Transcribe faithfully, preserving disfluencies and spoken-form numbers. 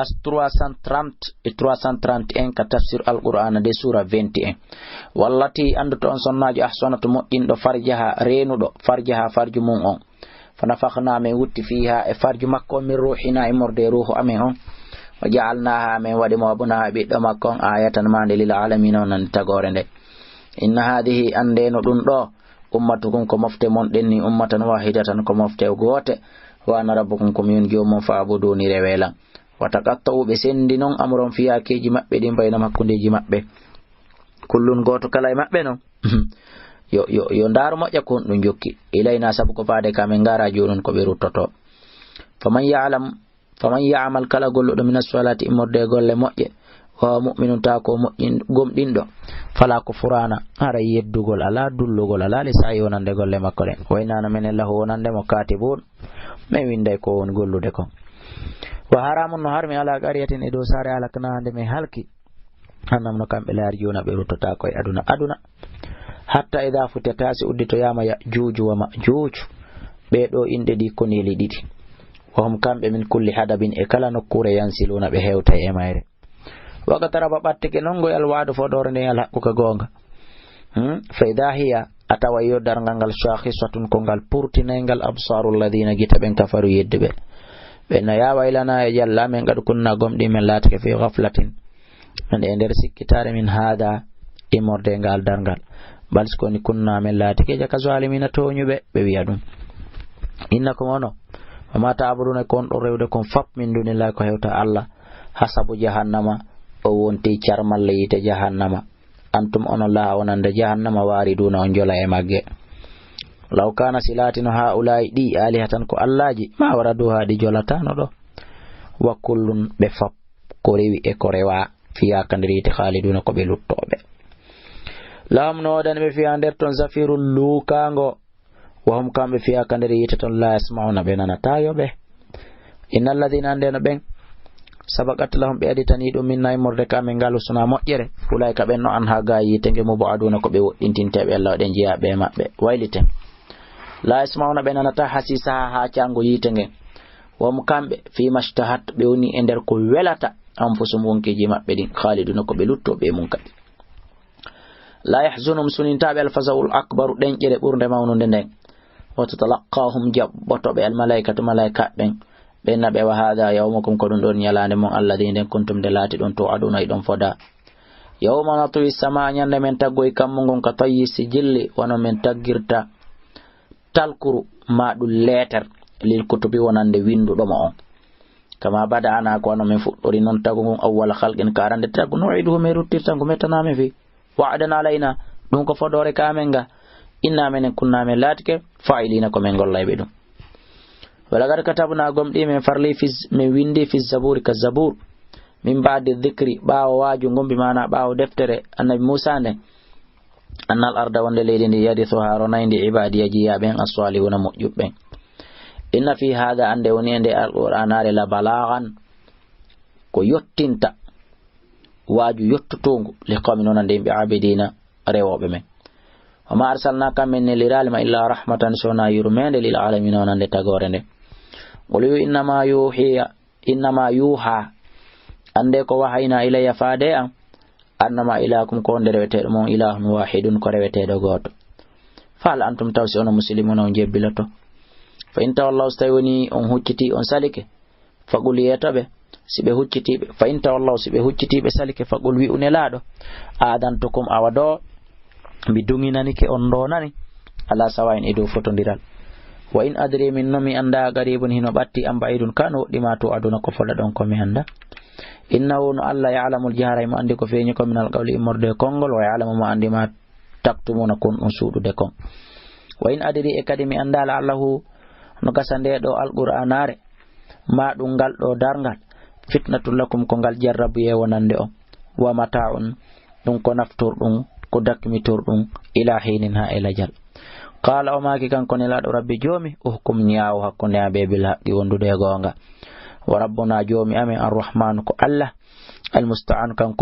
Page trois cent trente e trois cent trente et un ka tafsir Alqur'aana de suura vingt et un. Wallati, anndu to on sonnaajo, ahsanat, moƴƴinɗo, farjaha, reenuɗo, farjaha, farju mum on. Fa nafakhna, men wutti, fiha, e farju makko on, min ruhina, immorde e ruuhu amen on. Wa ja'alnaha, men waɗi mo, wabnaha, ɓiɗɗo makko on, ayatan, maande, lil alamina, wonande tagoore nde. Inna hadhihi, anndeno ɗum ɗo, ummatukum, ko mofte mon ɗen ni, ummatan wahidatan, ko mofte goote. Wa ana rabbukum, ko min joomum, fa'buduni, rewe lan. Wa taqatta'u, ɓe senndi non, amron, fiyakeeji maɓɓe ɗin, baynahum, hakkundeeji maɓɓe. Kullun, gooto kala e maɓɓe non. Yo, yo, yo ndaaru moƴƴa ko honɗum jokki. Ilayna, sabu ko faade ka men, ngara jooni ko ɓe ruttoto. Faman ya'lam, faman ya'mal, kala golluɗo, mina salati, immorde e golle moƴƴe, wa huwa mu'minun, tawa ko moƴƴin-, gomɗinɗo, fala kufrana, haray yeddugol alaa, dullugol alaa, li sa'yihi, wonande golle makko ɗen. Wa inna, menen, lahu, wonande mo, katibun, men winday ko woni gollude kon. Wa haramun, no harmi, ala qaryatin, e dow saare, ahlaknaha, nde men halki, annahum, no kamɓe, la yarji'una, ɓe ruttotaako e aduna, aduna. Hatta idha futihati, si udditoyaama Ya'juuju wa Ma'juuju, ɓee ɗoo inɗe ɗi ko neeli ɗiɗi. Wa hum, kamɓe, min kulli hadabin, e kala nokkuure, yansiluna, ɓe hewtay e mayre. Waqtaraba, ɓattike non ngoy, alwa'du, fodoore nden, alhaqqu, ka goonga. Hmm? Fa idha hiya, a tawa yo darngal ngal, shakhisatun, ko ngal purtinayngal, absaru alladhina, gite ɓen, kafaru, yedduɓe. Ɓe no, ya waylana, e jalla amen, qad kunna, gomɗii men laatike, fi ghaflatin, men e nder sikkitaare, min hadha, immorde e ngal darngal. Bal, si ko ni, kunna, men laatike, jaka zalimina, tooñuɓe, ɓe wi'a ɗum. Innakum, onon, wa ma ta'buduna, ko on ɗon rewde kon fop, min dunillahi, ko hewta Allah, hasabu jahannama, o wonti carmalle yiite jahannama. Antum, onon, laha, wonande jahannama, wariduna, on jola e magge. Law kana, si laatino, haula'i, ɗi, alihatan, ko allaaji, ma waraduha, ɗi jolataano ɗo. Wa kullun, ɓe fop, ko rewi e ko rewa, fiha, ka nder yiite, khaliduna, ko ɓe luttooɓe. Lahum, no woodani ɓe, fiha, nder ton, zafirun, luukaango, wa hum, kamɓe, fiha, ka nder yiite ton, la yasma'una, ɓe nanataa yo ɓe. Innal ladhina, anndeno ɓen, sabaqat lahum, ɓe aditanii ɗum, minna, immorde ka amen, ngal husna, moƴƴere, ulaika, ɓen no, anha, ga yiite nge, mub'aduna, ko ɓe woɗɗintinteeɓe, Allah waɗen jeyaaɓe e maɓɓe. Wayliten. La yasma'una, ɓe nanataa, hasisaha, haacaango yiite ngen. Wa hum, kamɓe, fima shtahat, ɓe woni e nder ko welata, anfusuhum, wonkiiji maɓɓe ɗin, khaliduna, ko ɓe luttooɓe e mum kadi. La yahzunhum, sunintaa ɓe, al-faza'ul akbaru, ɗenƴere ɓurnde mawnude nden. Wa tatalaqqahum, jaɓɓoto ɓe, al-malaikatu, malaika ɓen. Ɓen na ɓe, wa hadha yawmukum, ko ɗum ɗon ñalaande mon, alladhi, nden, kuntum, nde laati ɗon, tu'aduna, iɗon foda. Yawma natwi samaa, ñande men taggoy kammu ngun, ka tayyi sijilli, wano men taggirta talkuru, ma ɗum leeter, lil kutubi, wonande winnduɗo mo on. Kama bada'ana, ko wano men fuɗɗori non tagu ngun, awwala khalqin, ka arande tagu, nu'iduhu, men ruttirta ngu, mettana men fi. Wa'dan alayna, ɗum ko fodoore ka amen nga. Inna, menen, kunna, men laatike, fa'ilina, ko men gollayɓe ɗum. Walaqad katabna, gomɗii men farli, fi z-, men winndi, fi zaburi, ka zabur. Min ba'di dhikri, ɓaawo waaju ngun, bi maana ɓaawo deftere Annabi Muusaa nden. Annal arda, wonde leydi ndi, yarithuha, ronay ndi, ibadiya, jiyaaɓe an, as-salihuna, moƴƴuɓe ɓen. Inna fi hadha, annde woni e nde Alqur'aanaare, la balaghan, ko yottinta, waaju yottotoongu, li qawmin, wonande yimɓe, abidina, rewooɓe men. Wa ma arsalnaka, men neliraali ma, illa rahmatan, so wonaa yurmeende, lil alamina, wonande tagoore nde. Qul, wi, innama yuhiya, innama yuha, annde ko wahayna ilayya, faade e an, annama ilahukum, ko wonde reweteeɗo mon, ilahun wahidun, ko reweteeɗo gooto. Fa hal antum, taw si onon, muslimuna, on jebbiloto? Fa in tawallaw, so tawi woni on hucciti, on salike, faqul, yeeto ɓe, si ɓe hucciti ɓe, fa in tawallaw, si ɓe hucciti ɓe salike, faqul, wi'u Nelaaɗo, adantukum, awa ɗo, mi duŋinanike on ɗo nani, ala sawa'in, e dow fotondiral. Wa in adri, min no mi annda, qaribun, hino ɓatti, am ba'idun, ka no woɗɗi ma, tu'aduna, ko foɗaɗon ko, mi annda. Innahu, no Allah, ya'lamul jahra, himo anndi ko feeñi ko, minal qawli, immorde e konngol, wa ya'lamu, mo anndi ma taktumuna, kon ɗum suuɗude kon. Wa in adri, e kadi mi annda, la'allahu, no gasa nde ɗo Alqur'aanaare, ma ɗum ngal ɗo darngal, fitnatun lakum, ko ngal jarrabuye wonande on, wa mata'un, ɗum ko naftorɗum, ko dakmitorɗum, ila hinin, haa e lajal. Qaala, o maaki kanko Nelaaɗo, Rabbi Joomi, uhkum, ñaawo hakkunde amen, bil haqqi, wondude e goonga. Wa rabbuna, Joomi amen, Arrahmaanu, ko Allah, al musta'an, kanko